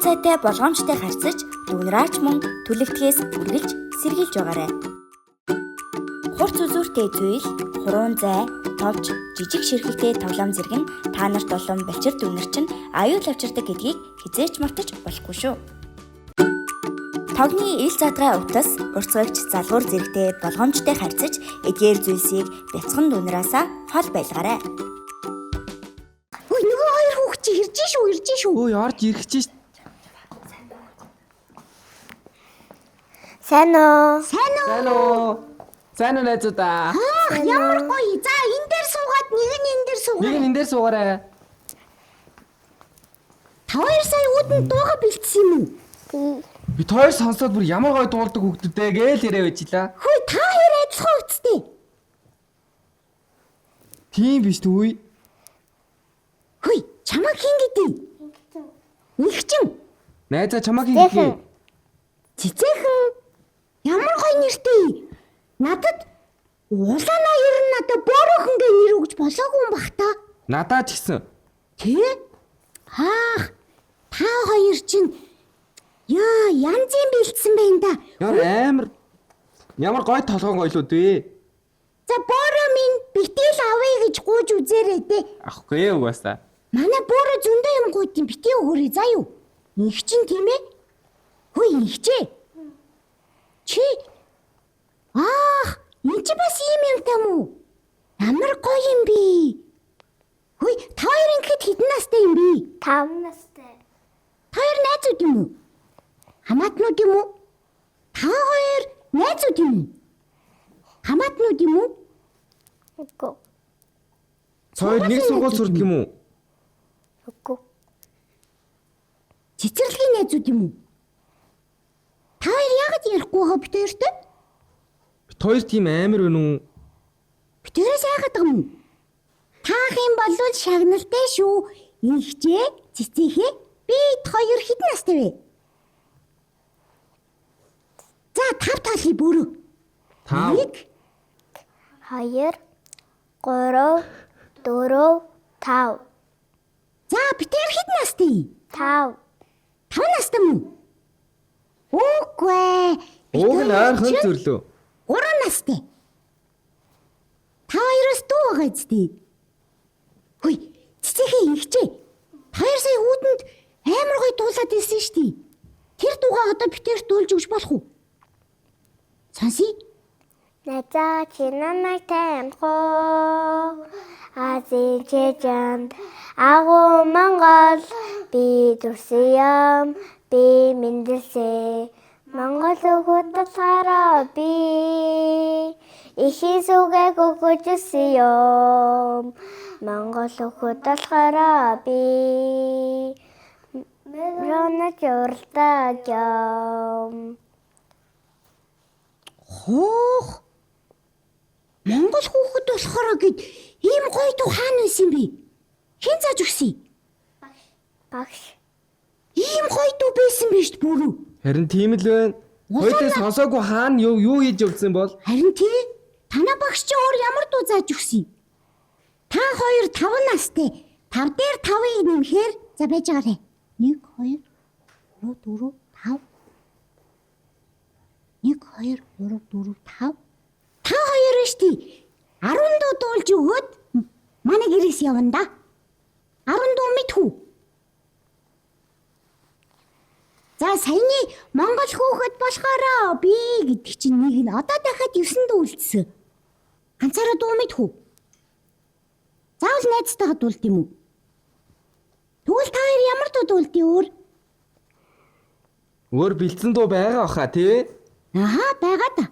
зайтай болгоомжтой харьцаж, дүгнраач мөн түлэгдэхээс үргэлж сэргийлж байгаарай. Хурц үзүүртэй зүйл, хуруун зай, товч, жижиг ширхэгтэй тоглоом зэрэг нь та нарт болон балчир дүгнэр чинь аюул авчирдаг гэдгийг хэзээ ч мартаж болохгүй шүү. Тогны ил задгай утас, урцгагч, залгуур зэрэгтэй болгоомжтой харьцаж, эдгээр зүйлсийг бяцхан дүнраасаа хол байлгаарай. Ой, нөгөө хоёр хүүхд чи ирж шүү, ирж шүү. Ой, орж ирэх чинь. Сайн уу? Сайн уу? Сайн уу? Сайн уу, найзуудаа? Ах, ямар гоё. За, энэ дээр суугаад, нэг нь энэ дээр Нэг суугаад. нь энэ дээр суугаарай. Та хоёр сая үүдэнд дууга бэлдсэн юм уу? Бид хоёр сонсоод бүр ямар гоё дуулдаг хүүхдүүдээ гээл яриа байжлаа. Хөөе, та хоёр адилхан үсттэй. Тийм биш түү. Хөөе, чамайг хин гэдэг? Нэгчин. Найзаа, чамайг хин гэдэг? Цэцэхэн. Ямар гоё нэртэй. Надад улаана ер нь надад боорохын гэ нэр өгч болоогүй юм бах та. Надаа ч гэсэн. Тэ? Хаах. Та хоёр чинь яа, янзын бэлдсэн байна да. Ямар амар ямар гоё толгоон гоёлууд вэ? За, боороо минь битгий авъя гэж гуйж үзээрэй дээ. Авахгүй ээ угаасаа. Манай боороо зөндөө юм гуйд юм, битгий өгөөрэй заа юу. Нэг чинь тийм ээ? Хөөе, нэгчээ. Чи аах, энэ чи бас ийм юм там уу? Ямар гоё юм бэ? Хөөе, та хоёр ингэхэд хэдэн настай юм бэ? 5 настай. Та хоёр найзууд юм уу? Хамаатнууд юм уу? Та хоёр найзууд юм уу? Хамаатнууд юм уу? Үгүй. Хоёр нэг сургууль сурдаг юм уу? Үгүй. Цэцэрлэгийн найзууд юм уу? Та хоёр яагаад ярихгүй байгаа бит хоёртой? Бид хоёр тийм амар байна уу? Бит хоёроос яагаад байгаа юм? Таах юм бол шагналтай шүү. Инхчээ, цэцээхээ, бид хоёр хэдэн настай вэ? За, тав таалыг бөрөө. Тав. 1 2 3 4 5. За, бид хоёр хэдэн настай юм? 5. 5 настай мөн. Үгүй ээ. Бид Ууг нь хоёр ойрхон чинь зүрлөө. 3 настай. Та хоёроос дүү байгаа зү. Хөөе, цэцээхээ, ингэчээ. Та хоёр сая үүдэнд амар гоё дуулаад ирсэн шүү дээ. Тэр дуугаа одоо бид хоёрт дуулж өгч болох уу? Сонсъё. Найзаа, чи намайг таних уу? Азийн чижэнд агуу Монгол би төрсөн юм, би мэндэлсэн. Монгол хүүхэд болохоор би эхийн сүгээг өгөжсэн юм. Монгол хүүхэд болохоор би мөрөнөж уралдаг юм. Хөөх. Монгол хүүхэд болохоор гэд ийм гоё дуу хаана байсан юм бэ? Хэн зааж өгсөн юм? Багш. Ийм гоё дуу байсан биш бүрүү. Харин тийм л байна. Хоёулаа сонсоогүй хаана юу юу хийж явсан бол? Харин тий. Танаа багш чи өөр ямар дуу зааж өгсөн юм? Та хоёр 5 настай. 5 дээр 5-ыг нэмэхээр за байж байгаарай. 1 2 3 4 5. 1 2 3 4 5. Та хоёр нь штий. 10 дуу дуулж өгөөд манай гэрээс явна да. 10 дуу мэдхүү. За, саяны Монгол хүүхэд болохоор би гэдэг чинь нэг нь одоо дахиад 9 дуу үлдсэн. Ганцаараа дуу мэдхүү. Заавал найзтайгаа дуулд юм уу? Тэгвэл та хоёр ямар дуу дуулд юм өөр? Өөр бэлдсэн дуу байгаа баха тий? Аха, байгаа да.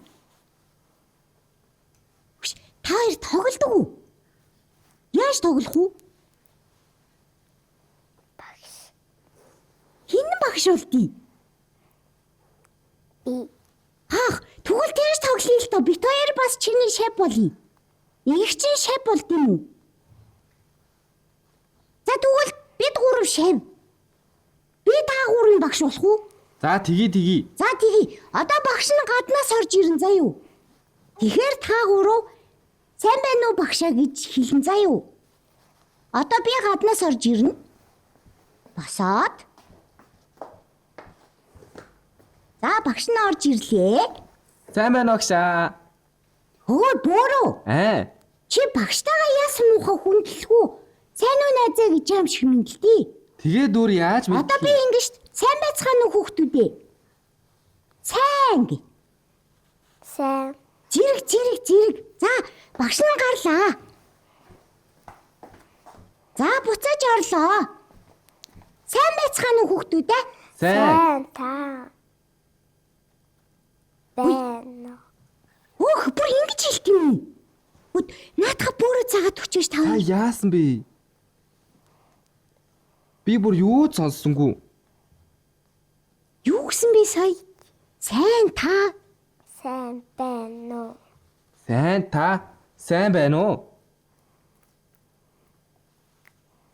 Хөш, та хоёр тоглодог уу? Яаж тоглох уу? Багш. Хэн багш болдгийг? Би. Хаах, тэгвэл тэрж тоглоё л доо. Бит хоёр бас чиний шавь болъё. Их чинь шавь болд юм уу? За, тэгвэл бид гурав шавь. Би та гурвын багш болох уу? За, тэгье, тэгье. За, тэгье. Одоо багш нь гаднаас орж ирэн заа юу? Тэгэхээр та гурав "Сайн байна уу, багшаа" гэж хэлэн заа юу? Одоо би гаднаас орж ирнэ. Босоод. За багш нь орж ирлээ. Сайн байна уу агшаа? Хөө бөөрөө. Аа. Чи багштайгаа яасан муухай хүндлэхүү? Сайн уу найзаа гэж юм шиг мэдлээ. Тэгээд өөр яаж мэдэх? Одоо би ингэ шт сайн байцгаана уу хүүхдүүдээ. Сайн гэ. Сайн. Зэрэг зэрэг зэрэг. За багш нь гарлаа. За буцааж орлоо. Сайн байцгаана уу хүүхдүүдээ? Сайн. Сайн та. Байна. Өөх бүр ингэж хэлт юм уу? Үд наатаха бөөрөө цагаад өчөөш Та тав. яасан бэ? Би бүр юу ч сонссонгүй. Юу гэсэн бэ сая? Сайн та. Сайн байна уу? Сайн та сайн байна уу?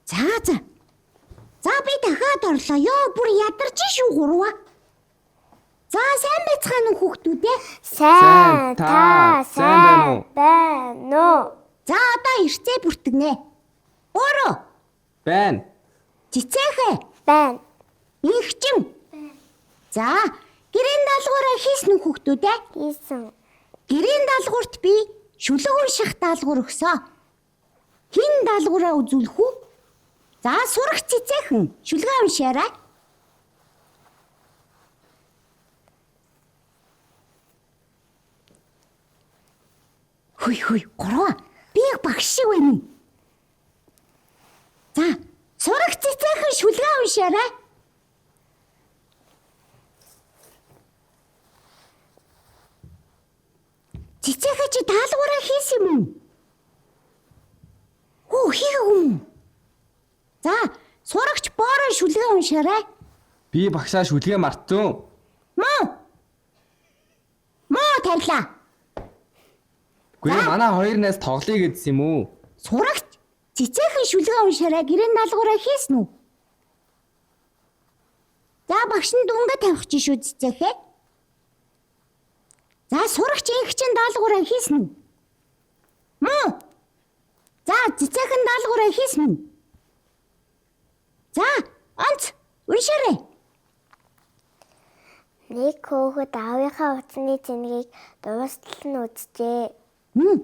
За за. За би дахиад орлоо. Йоо бүр ядарч шүү гурваа. За сайн байцгаана уу хүүхдүүдээ? Сайн Сайн та, та. сайн байна уу? Байна уу? За одоо ирцээ бүртгэнэ. Өөрөө Байна. цэцээхэ Байна. инхчин. За гэрийн даалгавраа хийсэн үү хүүхдүүдээ? Хийсэн. Гэрийн даалгаварт би шүлэг унших даалгавар өгсөө. Хэн даалгавраа үзүүлэх үү? За сурах цэцээхэн шүлгээ уншаарай. Хүй хүй гурваа. Би яг багш шиг байна. За сурах цэцээхэн шүлгээ уншаарай. Цэцээхэ чи даалгавраа хийсэн юм уу? Хөө хийгээгүй юм уу? За сурагч боороо шүлгээ уншаарай. Би багшаа шүлгээ мартсан. Муу. Муу тавилаа. Гүй манай хоёр найз тоглоё гэдсэн юм уу? Сурагч цэцээхэн шүлгээ уншаарай гэрийн даалгавраа хийсэн үү? За багш нь дүнгээ тавих чинь шүү цэцээхэ. За сурагч инх чинь даалгавраа хийсэн үү? Муу. За цэцээхэн даалгавраа хийсэн үү? За онц уншаарай. Нэг хөөхөд аавынхаа утасны цэнгийг дуустал нь үзжээ. Мм.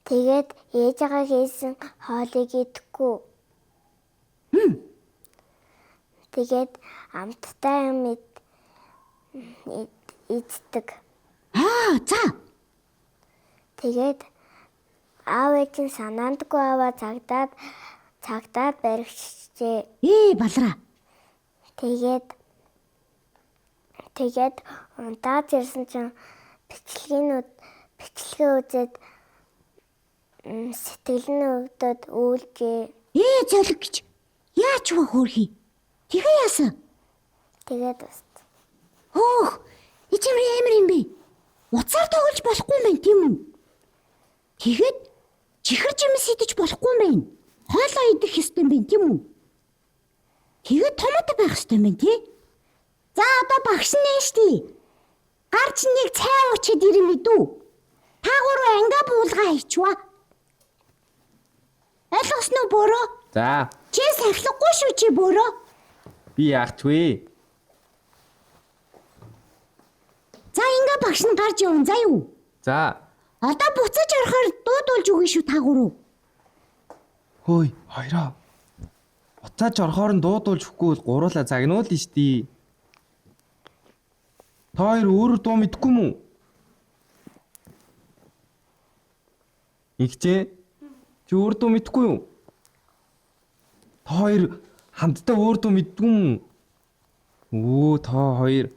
Тэгээд ээжигээ хийсэн хоолыг идэхгүй. Тэгээд амттай юм иддэг. Аа за Тэгээд аав ээж нь санаандгүй аваа цагдаад баригчжээ. Ээ балраа. Тэгээд унтаад ирсэн чинь бичлэгээ үзээд сэтгэл нь өвдөд үйлжээ. Ээ золиг гэж. Яач вэ хөөрхий? Тэгээ яасан? Тэгээд ус. Хөөх. Ичимэр амар юм бэ? Уцаар тоглож болохгүй юм байна тийм үү? Тэгээд чихэр жимс идэж болохгүй юм байна. Хоолоо идэх ёстой юм байна тийм үү? Тэгээд томато байх ёстой юм байна тий? За одоо багш нь нэ штий. Гарч нэг цай уучид ирэн мэдүү. Та гурав анга буулгаа хийчваа. Ойлгосноо уу бөрөө? За Чи сахилахгүй шүү чи бөрөө. би яах ч вэ? За ингээ багш нь гарч явна заа юу? За Одоо буцаж орохоор дуудулж өгнө шүү та гурав. хөөй хоёроо. Буцааж орохоор нь дуудуулж өгөхгүй бол гуруула загнуулна штий. Та хоёр өөрөөр дуу мэдэхгүй юм уу? Игчээ чи өөр дуу мэдэхгүй юу? Та хоёр хамтдаа өөр дуу мэддгүй юм уу? Өө та хоёр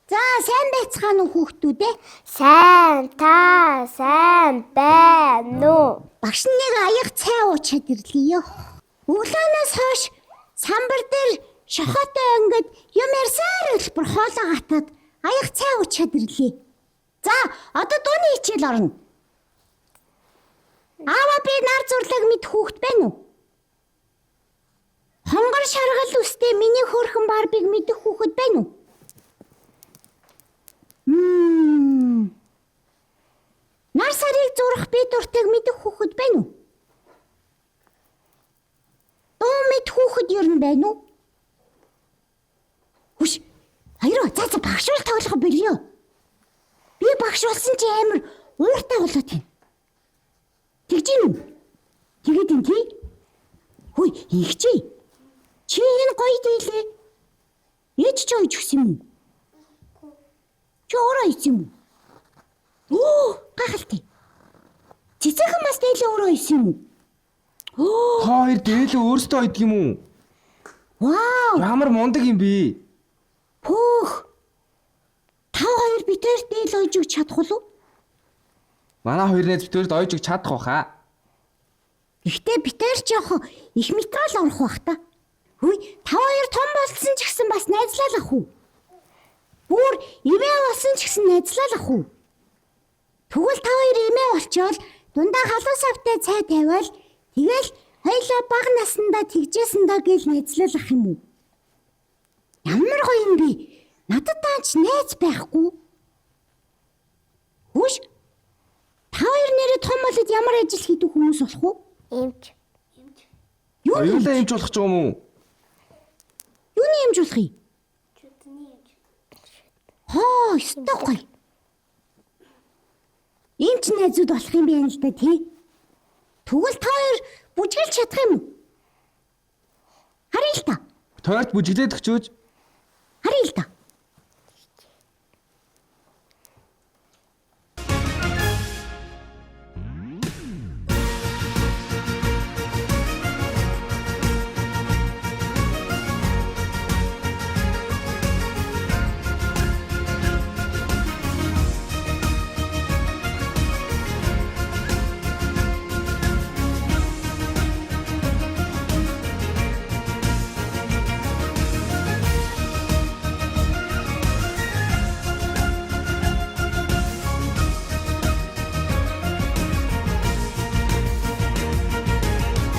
За сайн байцгаана уу хүүхдүүд ээ. Сайн та сайн байна уу? Багш нь нэг аяг цай уучаад ирлээ ёо. Өглөөнөөс хойш самбар дээр шохоотой ингээд юм ярьсаар л бүр хоолоо гатаад аяг цай уучаад ирлээ. За одоо дууны хичээл орно. Аава би нар зурлаг мэд хүүхэд байна уу? Хонгор шаргал үстэй миний хөөрхөн барбыг мэдэх хүүхэд байна уу? Мм. Нар сарыг зурах би дуртайг мэдэх хүүхэд байна уу? Дуу мэд хүүхэд ер нь байна уу? Хүш. болохоо болио. Би багш болсон чи амар ууртай болоод байна. Тэгж юм уу? Тэгээд юм тий? Хөөе, ихчээ. Чи энэ гоё дийлээ. Ээж чи ойж өгсөн юм уу? Чи өөрөө ийсэн юм уу? Оо, гайхалтай. Цэцэхэн бас дээлээ өөрөө ийсэн юм уу? Оо, Та хоёр дээлээ өөрсдөө ойдг юм уу? вау. Ямар мундаг юм бэ? Пөөх. Та хоёр битээр дээл ойж өгч чадах уу? Манай хоёр найз битээрд ойж өгч чадах баха. Гэхдээ битээр жоох их метрал орох бах та. Хүй, та хоёр том болсон ч гэсэн бас найзлал ах уу? Бүр эмээ болсон ч гэсэн найзлал ах уу? Тэгвэл та хоёр эмээ болчоол дундаа халуун савтай цай тавиал тэгэл хоёлаа бага наснда тэгжсэн даа гэж найзлал ах юм уу? Ямар гоё юм бэ? Надад таач найз байхгүй. Хүүш. Та хоёр нэрээ том болоод ямар ажил хийдэг хүмүүс болох уу? Эмч. Юу Хоёулаа эмч болох ч юм уу? Юуны эмч болох юм? Чүдний эмч. Хоо, ёстой гоё. Эмч найзууд болох юм байна л да тий. Тэгвэл та хоёр бүжгэлж чадах юм уу? Харъя л та. Тойрт бүжиглээд өгчөөж. Харъя л та.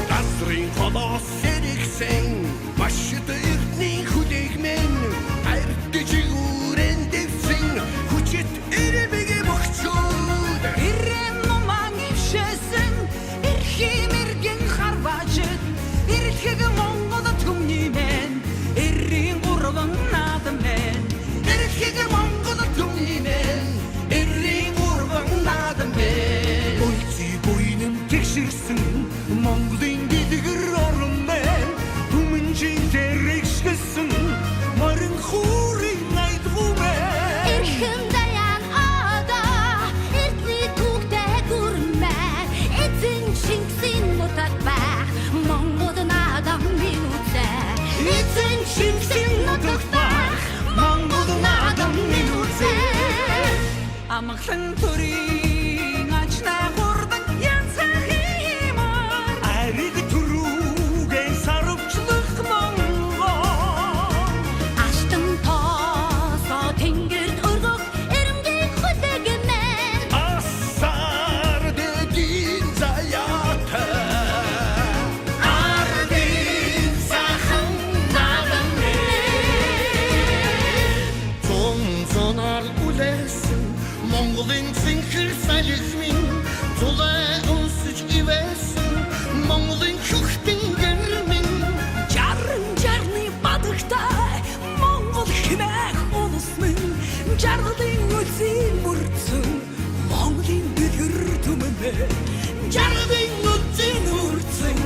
Газрын холоос сэрэгсэн маш эрдний хүлээгмэн хайртай чигүүрэн дэвсэн хүчит ирмэг бөхчүүд Ирэм нуман ившээсэн эрхийн мэргэн харваажид Ирлхэг Монгол түмний мэн эрийн гурван наадам мэн Ирлхэг Монгол түмний мэн эрийн гурван наадам мэн Буйци буйнын тэгшэрсэн Монголын дэлгэр орон мэн түмэнжин тэрэгшгэлсэн морин хүүрийн найдгуу мэн Эрхэм даян одоо эрдний түүхтэй гүрмэ эзэн Чингисийн нутаг байх Монгол наадам минь үзээ. Эзэн Чингисийн нутаг байх Монгол наадам минь үзээ. Амгалан төрийн ажнаа хурдан янзхан хиймэр Ариг түрүүгээ сарвчлах Монгол Алтан тоосоо тэнгэрт өргөх эрэмгийн хүлэг мэн. Асар дэдийн заяатай Ардын сайхан наадам Цон цонар үлээсэн Монголын цэнхэр салхи минь Зулай өнсөж ивэсэн Монголын хөхтөн гэрмэн Жаран жарны бадагтай Монгол хэмээх улс минь жаргалын үлзийн бүрдсэн Монголын дэлгэр түмэн мэн Жаргалын үлзийн бүрдсэн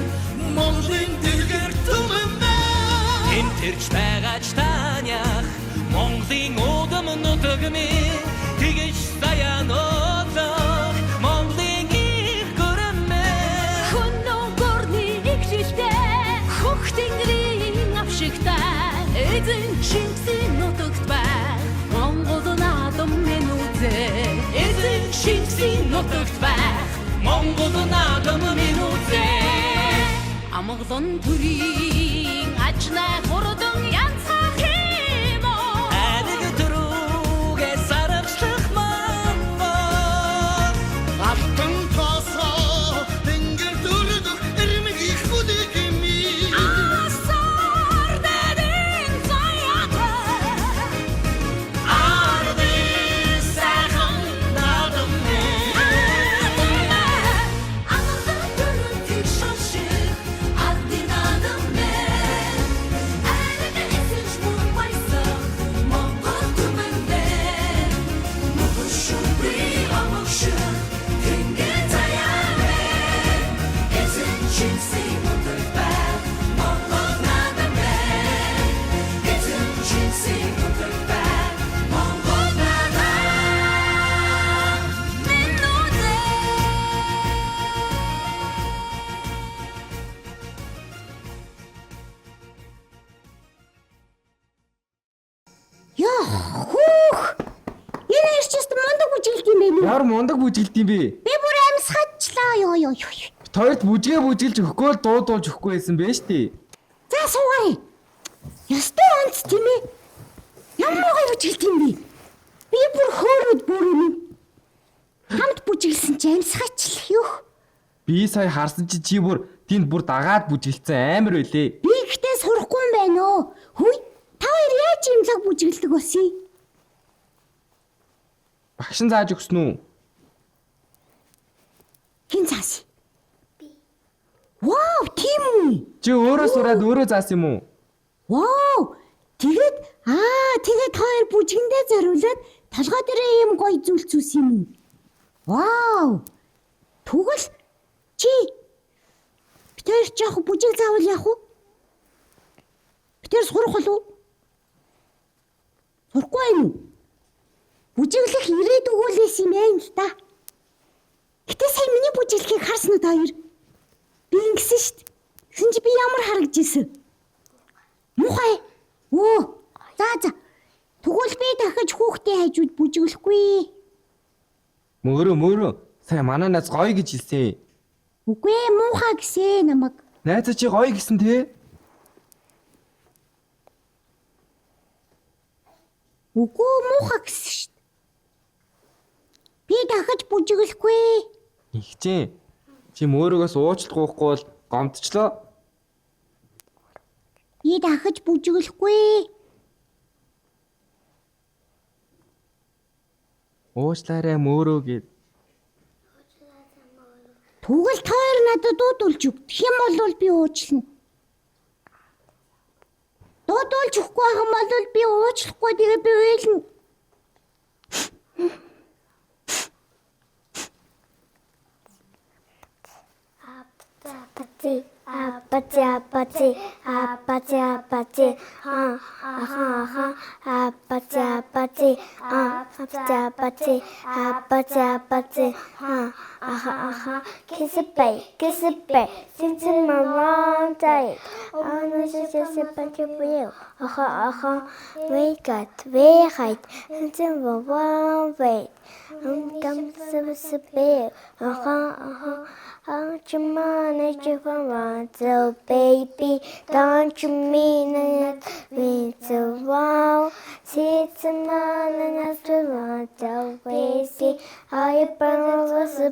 Монголын дэлгэр түмэн мэн Тэмтэрч байгаач танях Монголын удам нутаг минь тэгэж саяан өлөх Монголын их гүрмэн Хөнөө гүрний игшилтэй хөх тэнгэрийн авшигтай эзэн Чингисийн нутагт байх Монгол наадам минь үзээ. Эзэн Чингисийн нутагт байх Монгол наадам минь үзээ Амгалан төрийн ажнаа хурдан янзхан хиймөө. Ариг түрүүгээ сарвчлах Монгол Алтан тоосоо тэнгэр дөрөв эрмэг их хүлэг минь Асар дэрэн заяатай Ардын сайхан наадам Амгалан төрийн тэгш шиг ардын наадам мэн. Ариг эсэж минь. Ямар мундаг бүжгэлт юм бэ? Би бүр амьсгаачлаа ёо ёо ёо. Бит хоёрт бүжгээ бүжгэлж өгөхгүй л дуудуулж өгөхгүй байсан бэ штий. За суугаарай. Ёстой онц тийм ээ. Ямар гоё бүжгэлт юм бэ? Би бүр хөөрөөд бүр минь. Хамт бүжгэлсэн чи амьсгаачлах ёх. Би сая харсан чи чи бүр тэнд бүр дагаад бүжгэлцэн амар байлээ. Би ихтэй сурахгүй юм байна оо. Хүй, та хоёр яаж юм лаг бүжгэлдэг болсон юм? Багш нь зааж өгсөн үү? Хэн заасан? Би. Вау, тийм үү? Чи өөрөө сураад өөрөө заасан юм уу? Вау! Тэгээд тэгээд та хоёр бүжгэндээ зориулаад толгой дээрээ ийм гоё зүйл зүүс юм уу? Вау! Тэгвэл чи бид хоёр жоох бүжиг заавал яах вэ? Бид хоёр сурах болов уу? Сурахгүй юм уу? Бүжиглэх ирээд өгүүлээс юм байна л да. Гэтэ сая миний бүжиглэхийг харсан уу та хоёр? Би ингэсэн шүү дээ. Тэгсэн чи би ямар харагдж ирсэн? Муухай. Өө. За за. Тэгвэл би дахиж хүүхдийн хажууд бүжиглэхгүй. Мөрөө мөрөө сая манай найз гоё гэж хэлсэн. Үгүй ээ, муухай гэсэн намайг. Найзаа чи гоё гэсэн те? Үгүй муухай гэсэн шүү дээ. Би дахиж бүжиглэхгүй. Ихчээ. Чи мөрөөгөөс уучлах уухгүй бол гомдчлоо. Би дахиж бүжиглэхгүй. Уучлаарай мөрөө гэд. Тэгвэл та хоёр надад дуудулж өг. Тэгэх юм бол би уучлана. Дуудулж өгөхгүй байх юм бол би уучлахгүй тэгээ би уйлна. Апати апати апати апати апати а аха аха апати апати апати апати апати апати а аха аха кисэпэй кисэпэй синцэн мамантай анашэсэпэчпэё аха аха вэйкат вэйхайт синцэн вававэй ам аха аха Don't you mind if you want to, baby? Don't you mean it? Me to wow. See to man and after want to, baby. Are you burn was a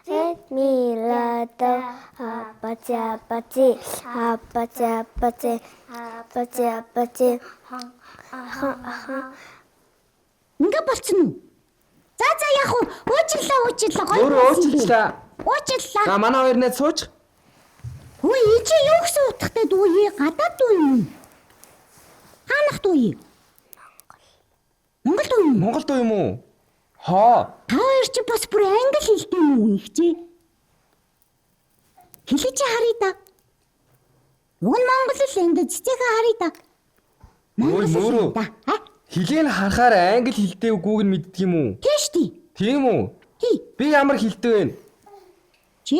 let me let the apati apati apati apati apati apati аха аха Ингээ болцсон уу? За за яг уу уучлаа уучлаа гоё. Өөрөө уучлаа. Уучлаа. За манай хоёр найз сууч. Хөөе энэ чи юу гэсэн утгатай дүү юм? Гадаад дүү юм? Хаанах дүү юм? Монгол. Монгол дүү юм? Монгол дуу юм уу? Хоо. Та хоёр чи бас бүр англи хэлтэй юм уу их чи? Хэлээ чи харъя да. Уг нь монгол л энэ цэцэхэ харъя да. Ой, Монгол мөрөө. л да. А? Хэлийг нь харахаар англи хэлтэй үгүйг нь мэддэг юм уу? Тийм шүү дээ. Тийм үү? Тий. Би ямар хэлтэй вэ? Чи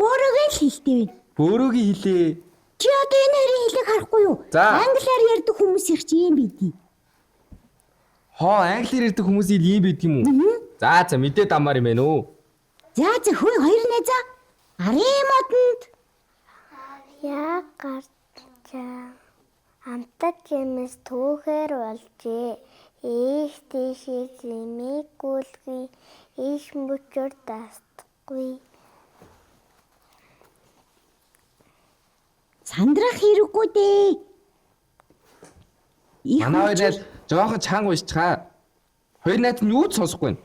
бөөрөгийн л хэлтэй байна. Бөөрөөгийн хэлээ. Чи одоо энэ хоёрын хэлийг харахгүй юу? За. Англиар ярьдаг хүмүүс их чи юм бидий. Хоо англиар ярьдаг хүмүүсийн хэл ийм байдаг юм уу? За за мэдээд амаар юм байна уу? За за хөөе хоёр найзаа. Арын модонд Яа гарчаа амтат юмс түүхээр болжээ. Ийш тийшээ зэмээгүүлгүй, ийш мөчөр дасдаггүй. сандрах хэрэггүй дээ. Их Манай хоёр мөчөр- найз жоохон чанга уншчихаа. Хоёр найз нь юу ч сонсохгүй байна.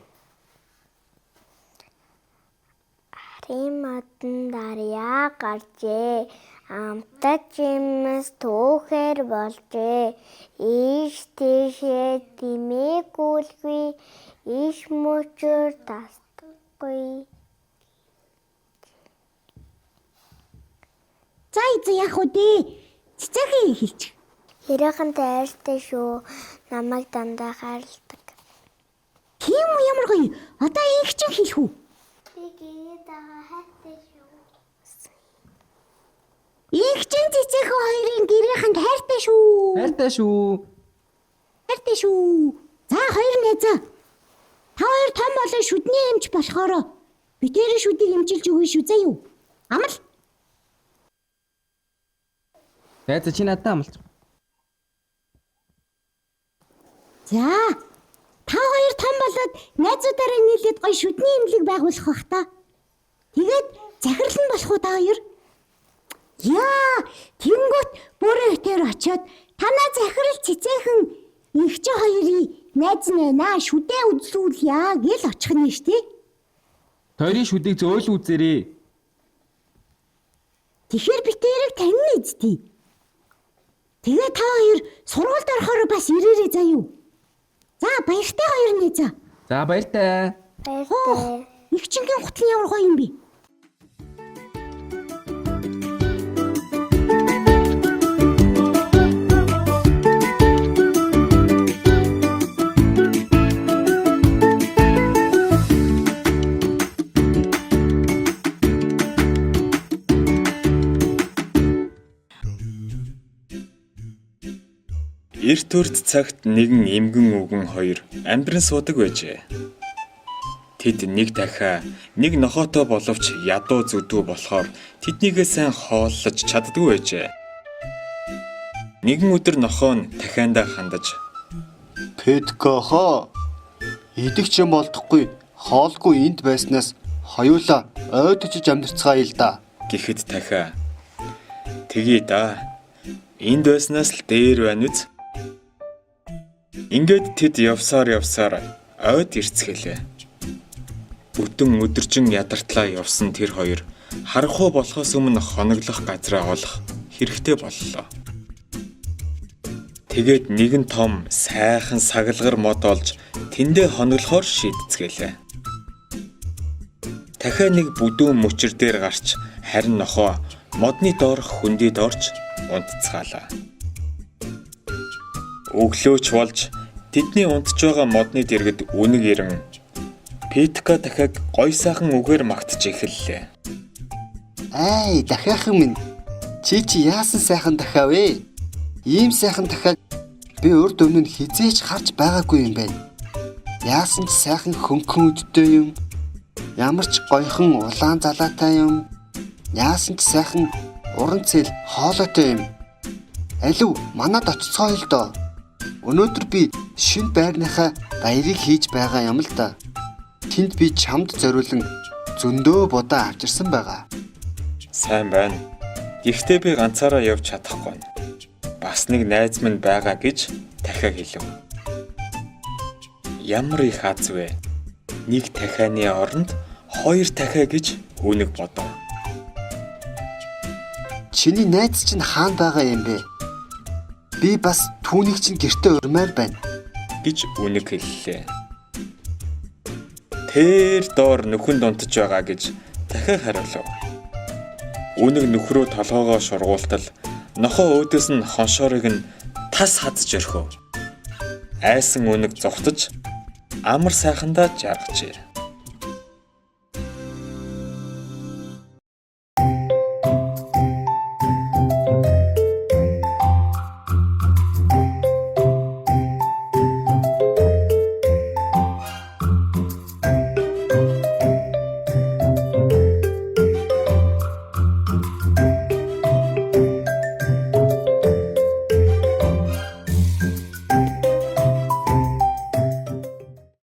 Арын модонд арьяа гарчээ. Амтат юмс түүхээр болжээ. Ийш тийшээ дэмээгүүлгүй, ийш мөчөр дасдаггүй. За за яг уу дээ. Цэцэхээ хэлчих. Хэрийнхэн тайртай шүү. Намайг дандаа хайрладаг. Тийм үү ямар гоё. Одоо инх чинь хэлэх үү? Би гэрээ дагаа хайртай шүү. Инх чинь цэцэхээ хоёрын гэрийнхэнд хайртай шүү. Хайртай шүү. Хайртай шүү. За хоёр найзаа. Та хоёр том болон шүдний эмч болохоор бид хоёрын шүдийг эмчилж өгнө шүү заа юу? Амал. Найзаа чи надад амлаж. За. Та хоёр том болоод найзуудаараа нийлээд гоё шүдний эмнэлэг байгуулах бах та. Тэгээд захирал нь болох уу та хоёр? Яа, тэнгуут бүрээ тэр очиод танаа захирал цэцээхэн инхчи хоёрын найз нэ шүдээ үзлүүлье гэл очих нь шүү дээ. Та хоёрын шүдийг зөөл үзээрэй. Тэгэхээр бид тэрийг танина эздий. Тэгээ та хоёр сургуульд орохоор бас ирээрэй заа юу. За баяртай хоёр нэ за. За баяртай. Баяртай. Игчингийн гутал нь ямар гоё юм бэ? Эрт өрт цагт нэгэн эмгэн үгэн хоёр амьдран суудаг байжээ. Тэд нэг дахиа нэг нохоотой боловч ядуу зүдүү болохоор тэднийгээ сайн хооллож чаддгүй байжээ. Нэгэн өдөр нохоо нь дахиандаа хандаж Петкохоо идэх ч юм болдохгүй хоолгүй энд байснаас хоёулаа ойд очиж амьдарцгаая л да. гэхэд дахиа тэгье да. Энд байснаас л дээр байна үз. Ингээд тэд явсаар явсаар ойд ирцгэлээ. Бүтэн өдөржин ядартлаа явсан тэр хоёр харанхуй болохоос өмнө хоноглох газраа олох хэрэгтэй боллоо. Тэгээд нэгэн том сайхан сагалгар мод олж тэндээ хоноглохоор шийдцгээлээ. Дахиад нэг бүдүүн мөчөр дээр гарч харин нохоо модны доорх хөндөд орж унтцгаалаа. Өглөөч болж тэдний унтж байгаа модны дэргэд үнэг ирэн Петка дахиад гой сайхан үгээр магтаж эхэллээ. Ай, дахиахан минь. Чи чи яасан сайхан дахиа вэ? Ийм сайхан дахиаг би урд өмнө нь хизээч харж байгаагүй юм байна. Яасан ч сайхан хөнгөн өдтэй юм. Ямар ч гоёхон улаан залаатай юм. Яасан ч сайхан уран цэл хоолойтой юм. Алив манад очицгооё л доо. Өнөөдөр би шинэ байрныхаа баярыг хийж байгаа юм л да. Тэнд би чамд зориулан зөндөө будаа авчирсан байгаа. Сайн байна. Гэхдээ би ганцаараа явж чадахгүй. Бас нэг найз минь байгаа гэж дахиад хэлв. Ямар их аз вэ? Нэг дахианы оронд хоёр дахиа гэж үнэг бодов. Чиний найз чинь хаана байгаа юм бэ? Би бас түүнийг чинь гэртээ урмаар байна. Гэж үнэг хэллээ. Тэр доор нөхөн дунтаж байгаа гэж дахиад хариулав. Үнэг нөхрөө толгоогоо шургуултал нохоо өөдөөс нь хоншоорыг нь тас хадж орхив. Айсан үнэг зугтаж амар сайхандаа жаргажээ.